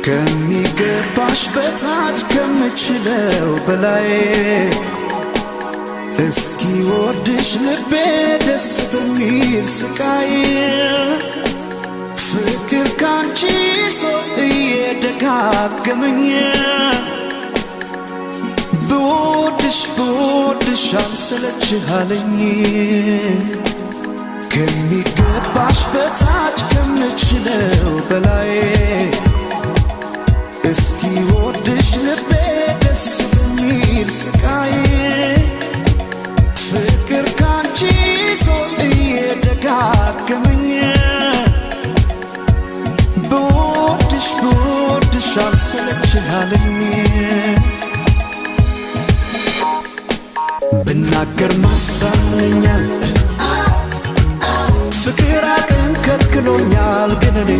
ከሚገባሽ በታች ከምችለው በላይ እስኪ ወድሽ ልቤ ደስ በሚል ስቃይ ፍቅር ካንቺ ሰው እየደጋገመኝ ብወድሽ ብወድሽ አልሰለችሃለኝ ከሚገባሽ በታች ከምችለው በላይ እስኪ ወድሽ ልቤ ደስ በሚል ስቃይ ፍቅር ካንቺ ሰው እየደጋገመኝ ብወድሽ ብወድሽ አልሰለችሃለኝ ብናገር ማሳመኛል ፍቅር አቅም ከልክሎኛል ግን እኔ